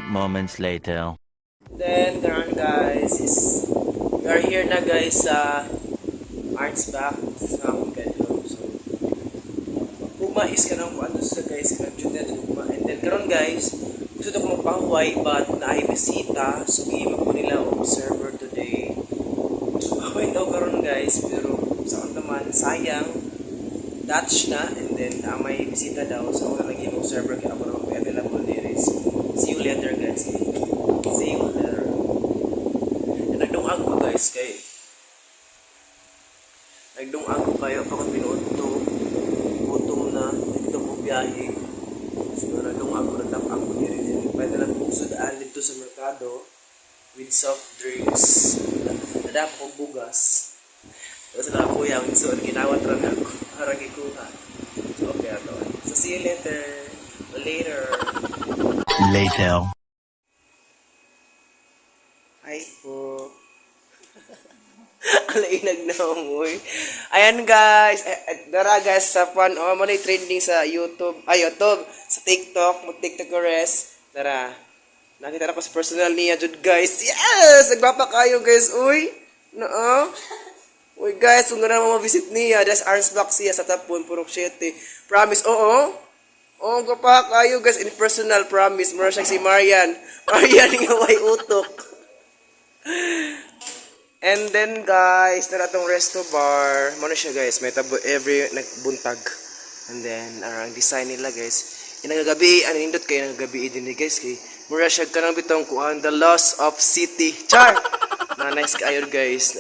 Moments later. Then, karon guys, is we are here na guys sa Arnsbach sa akong bedroom. So, ugma is kanang kung ano sa guys, kanang jud na ugma. And then karon guys, gusto ko magpahuway but naay bisita, so gihimo ko nila observer today. Pahuway daw karon guys, pero sa akong naman, sayang, Dutch na, and then may bisita daw, so ako na naging observer kaya ako naman available diri. So, see you later guys. See you later. And nagdungag ko guys kay nagdungag ko kayo pag pinuod to gutom na dito ko biyahe. So nagdungag ko, nagdapag ko diri diri. Pwede lang kong sudaan dito sa merkado with soft drinks. Nadap ko bugas. Tapos na kuya, ang so ginawat ra na ako para gikuha. So okay ato. So see you later. Later. Later. Hi po. Alainag na umoy. Ayan guys, eh, eh, dara guys sa fun oh, mo na trending sa YouTube, ay YouTube, sa TikTok, mo TikTok res. Dara. Nakita na ko sa personal niya jud guys. Yes! Nagpapa kayo guys, uy. Noo. Uy guys, kung gana mo visit niya, das Arnsbach siya sa Tapon, Purok 7. Promise, oo. Oo, gwapa kayo guys, in personal, promise. Mura siya si Marian. Marian nga way utok. And then guys, nara tong resto bar. Mano siya guys, may tabo every nagbuntag. And then ang design nila guys, inagagabi, ano nindot kayo nagagabi din ni guys kay mura siya kanang bitong kuan the loss of city. Char. Na nice kayo guys.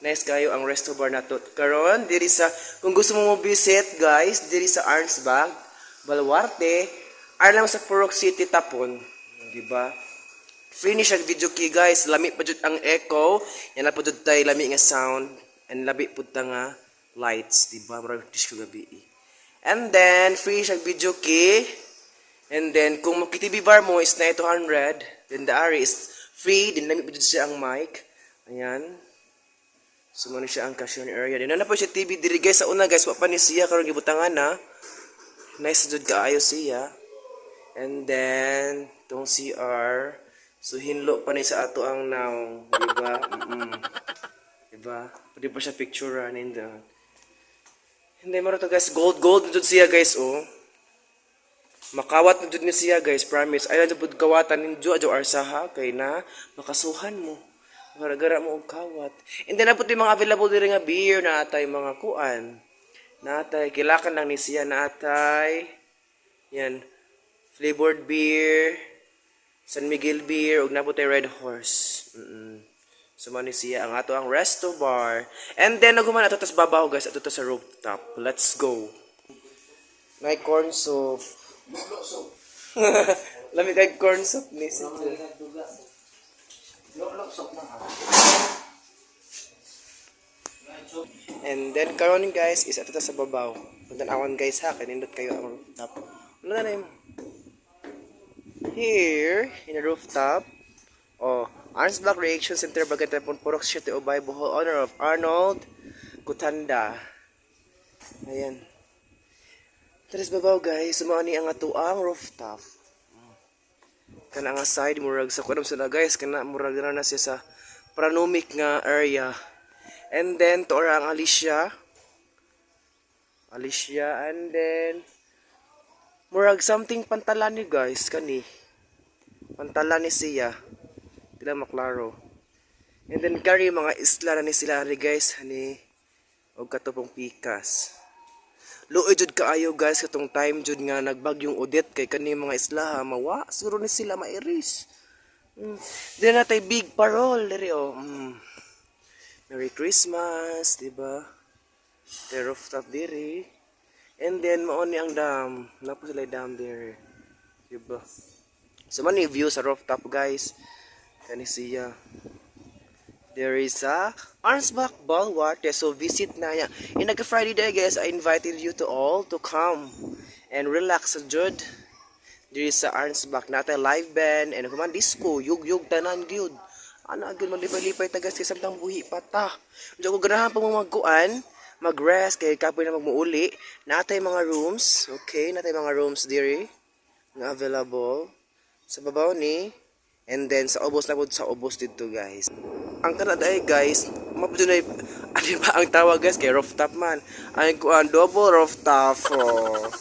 Nice kayo ang resto bar nato. Karon diri sa kung gusto mo mo visit guys, diri sa Arnsbach, Baluarte, ara lang sa Purok City Tapon, di ba? Free ni siya video key guys, lami pa jud ang echo, yan na pa jud tay lami nga sound and labi pud ta nga lights, di ba? Murag disco gabi. And then free siya video key. And then kung mo TV bar mo is na 200, then the ari is free, din lami pa jud siya ang mic. Ayan. So mo siya ang cashier area. Din na po siya TV diri guys sa una guys, wa pa ni siya karon gibutangan na. Nice jud kaayo siya. And then tong CR, so hinlo pa ni sa ato ang nawong, di ba? Di ba? Pwede pa siya picture nindo. Hindi mo to guys, gold gold na jud siya guys oh. Makawat na jud ni siya guys, promise. Ay na jud kawatan ninyo adyo arsaha kay na makasuhan mo. Gara-gara mo og kawat. And then napot yung mga available diri nga beer na atay mga kuan. Natay kilakan lang ni siya natay. Yan. Flavored beer, San Miguel beer ug napot tay Red Horse. So man ni siya ang ato ang resto bar. And then naghuman ato tas babaw guys, ato to sa rooftop. Let's go. May corn soup. Lami kay corn soup ni siya. Lok soup na ha. And then karon guys is ato ta sa babaw. Puntan guys ha, kay nindot kayo ang rooftop. Wala na yun. Here in the rooftop, oh, Arnsbach Recreation Center, Bagay Tapon, Purok 7, Ubay, Bohol, honor of Arnold Kutanda. Ayan. Taras babaw guys, sumao ni ang atuang rooftop. Kana nga side murag sa kuan sila guys, kana murag na siya sa panoramic nga area. And then to ang Alicia. Alicia and then murag something pantalan ni guys kani. Pantalan ni siya. Di lang maklaro. And then carry mga isla na ni sila ari guys hani og katupong pikas. Luoy jud kaayo guys katong time jud nga nagbagyong Odette kay kani mga isla ha, mawa siguro ni sila mairis. Di na tay big parol diri oh. Merry Christmas, di ba? The rooftop diri. And then mao ni ang dam. Napo sila dam diri. Di ba? So man ni view sa rooftop guys. Kani siya. There is a Arnsbach Baluarte. So visit na niya. In nag Friday day guys, I invited you to all to come and relax sa jud. There is sa Arnsbach natay live band and human disco, yug-yug tanan gyud. Ana gyud maglipay-lipay ta guys kay samtang buhi pa ta. Unsa ko ganahan pa mo magkuan, mag-rest kay kapoy na magmuuli. Natay mga rooms, okay, natay mga rooms diri nga available. Sa babaw ni and then sa ubos na pud, sa ubos dito, guys. Ang kanada ay, guys, mapud na ano ba ang tawag, guys, kay rooftop man. Ang kuan, double rooftop, oh.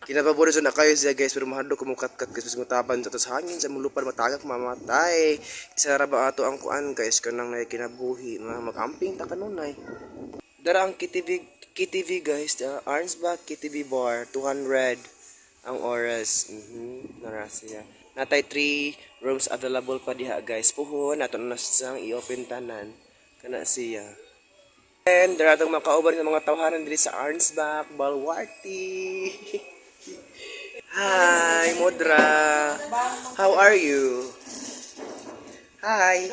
Kinababuro na kayo siya, guys, pero mahadlok ko kat guys, mas mutaban sa sa hangin sa mulupad, matagak, mamatay. Isa ra ba ato ang kuan, guys, kanang nay kinabuhi, mga mag-amping ta kanunay. Dara ang KTV, KTV, guys, the Arnsbach KTV Bar, 200 ang oras. Nara siya. Natay 3 rooms available pa diha, guys. Puhon nato na siyang i-open tanan. Kana siya. And dara atong makauban ng mga tawhanan diri sa Arnsbach, Baluarte. Hi, Modra. How are you? Hi.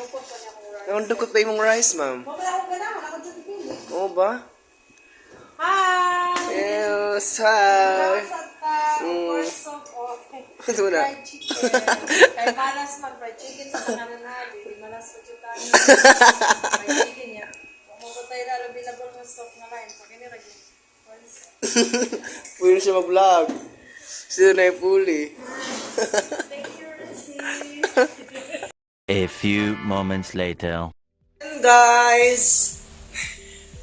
Nang dukot pa imong rice, ma'am? Wala akong ganahan, ako dyan pili. Oo ba? Hi! Yes, hi. Sa soup o Ano na? Fried chicken. Kay malas man, fried chicken sa pangalan na. Di malas pa dyan tayo. Fried chicken niya. Kung mo tayo lalo available ng soup nga line. So, kini ragi. Corn soup. Pwede siya mag-vlog. Sino na yung puli? Thank you, Rizzy. A few moments later. And guys,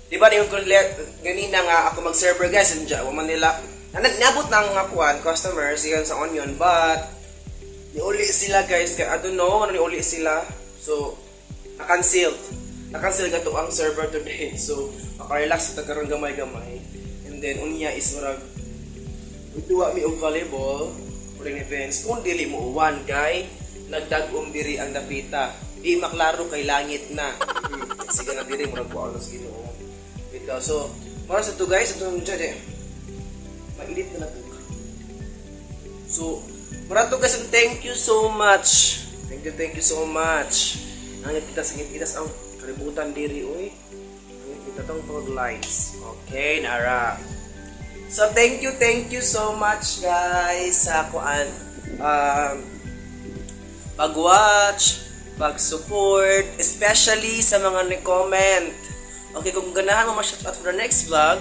di ba yung ganina nga ako mag-server, guys, and wa man nila, naabot na ang nga kuan, customers, iyan sa onion, but niuli sila, guys, kaya I don't know, ano niuli sila. So, na-cancel. Na-cancel gato ang server today. So, makarelax ta karon gamay-gamay. And then, unya is murag, duwa mi og volleyball or events kung dili mo uwan kay nagdag-om diri ang dapita, di maklaro kay langit na. Sige na diri, murag buang sa Ginoo bitaw. So mara sa to, guys, atong dyan eh mainit na to. So mara to, guys, and thank you so much, thank you, thank you so much. Angit kita sa kita ang kalibutan diri, oy. Angit kita tong pag lights. Okay, nara. So thank you so much, guys, sa kuan pag-watch, pag-support, especially sa mga ni-comment. Okay, kung ganahan mo ma-shout out for the next vlog,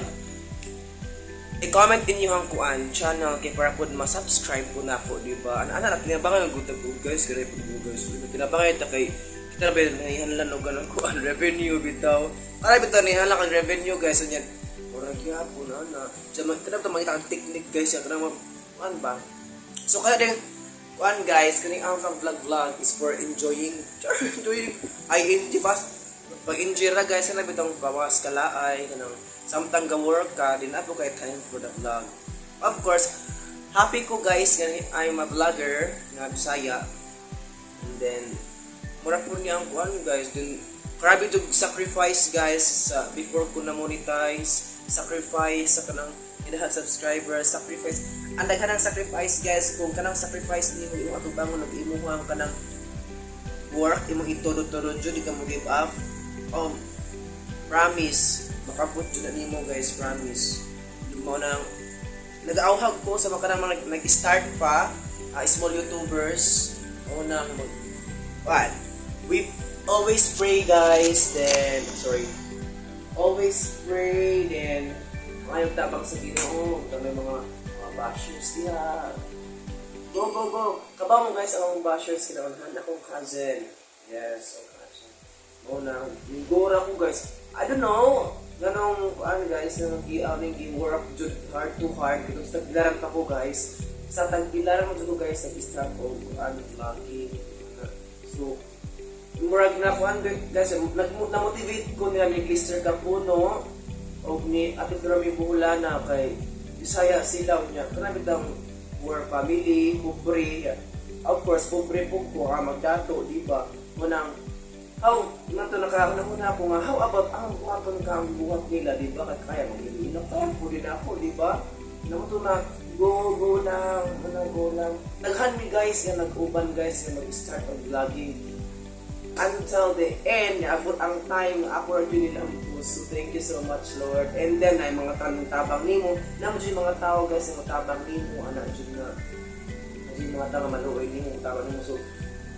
i-comment inyo ang kuan channel kay para pod ma-subscribe po na ako, di ba? Ana ana tinabangan ang good guys, kay pud guys. Tinabangan ta kay kita ba nahihanlan og ganang kuan revenue bitaw. Para bitaw nahihanlan ang revenue, guys, anyan. Murag gyapon ana. Diyan man kanang makita ang technique, guys, ya kanang kuan ba? So kaya din kuan, guys, kaning ang vlog vlog is for enjoying, enjoying I fast pag enjoy ra, guys, kana bitong bawas kalaay kanang samtang ga work ka din apo kay time for the vlog. Of course, happy ko, guys, nga I'm a vlogger nga Bisaya. And then mura po niya ang kuan, guys, then grabe to sacrifice, guys, sa before ko na monetize, sacrifice sa kanang inahan subscriber, sacrifice ang daghan ng sacrifice, guys. Kung kanang sacrifice nimo imong atubangon ug imuhang kanang work imong itudo-tudo jud, di ka mo give up, promise makabot jud na nimo, guys, promise. Mao nang nag-auhag ko sa mga kanang mga nag-start pa, small YouTubers, mao nang mag but we always pray, guys, then sorry, always pray, then ayaw tabang sa Ginoo kung may mga bashers diha. Go, go, go. Kabaw mo, guys, ang bashers kinaunahan akong cousin. Yes, ang cousin. Mao na, gora ko, guys. I don't know. Ganong, ano, guys, ganong gi-aming gi-work jud hard to hard. Because tagbilaran pa ko, guys. Sa tagbilaran mo jud ko, guys, nag-start ko ano, vlogging. So, murag na kuan, guys, nag na-motivate ko nila ni Lister Capuno o ni Ate Florami Buhulana kay Bisaya sila niya. Kana bitang poor family, pobre. Of course, pobre po ko ka magdato, di ba? Munang how nato nakauna ako nga how about ang buhaton ka ang buhat nila, di ba? Kay kaya mo ginoo, kaya po din ako, di ba? Namo to na go go lang, ano, go lang. Daghan mi, guys, nga nag-uban, guys, nga mag-start og vlogging until the end, abot ang time ako ra jud nilang puso. Thank you so much, Lord. And then ay mga tanong tabang nimo, namo jud mga tao, guys, nga tabang nimo ana jud nga jud mga tao nga maluoy nimo, tabang nimo. So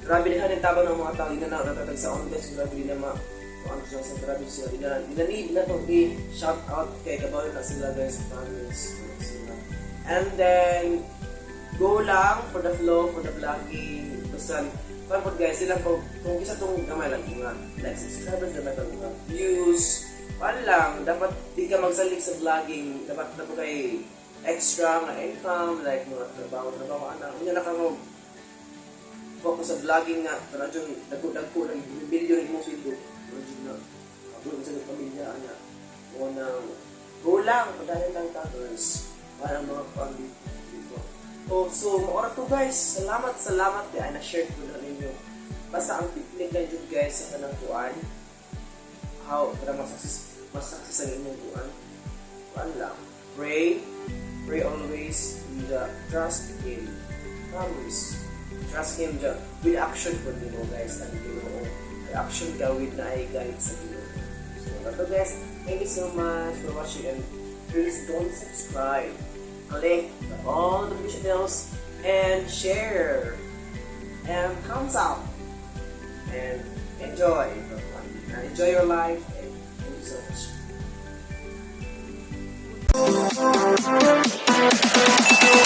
grabe din ang tabang ng mga tao, di na na natatag sa on, guys, grabe din na ma so ano siya sa grabe siya, di na need na to i shout out kay kabalo na sila, guys, promise sila. And then Go lang for the flow, for the vlogging. Basta, parang po guys, silang po, kung isa tong gamay lang mga like subscribers, gamay pag mga views, paano lang, dapat di ka magsalig sa vlogging, dapat na po kay extra nga income, like mga trabaho-trabaho, ano, hindi na ka mo focus sa vlogging nga, pero dyan, dagko-dagko lang, billion yung sweldo. Pero dyan na, abot sa pamilya, ana. O nang, go lang, padayon lang ta, girls. Para mga pang dito. Oh, so, maura to guys. Salamat, salamat. Di, ay, na-share ko na ninyo. Basta ang technique lang jud guys sa kanang kuan. How, para mas success ang inyong kuan. Kuan lang. Pray. Pray always with the trust Him. Promise. Trust Him dyan. With action po nimo guys. Ang Ginoo. May action ka with na ay guide sa Ginoo. So, to guys. Thank you so much for watching and please don't subscribe. Click all the notification bells and share and thumbs up and enjoy. Enjoy your life and thank you so much.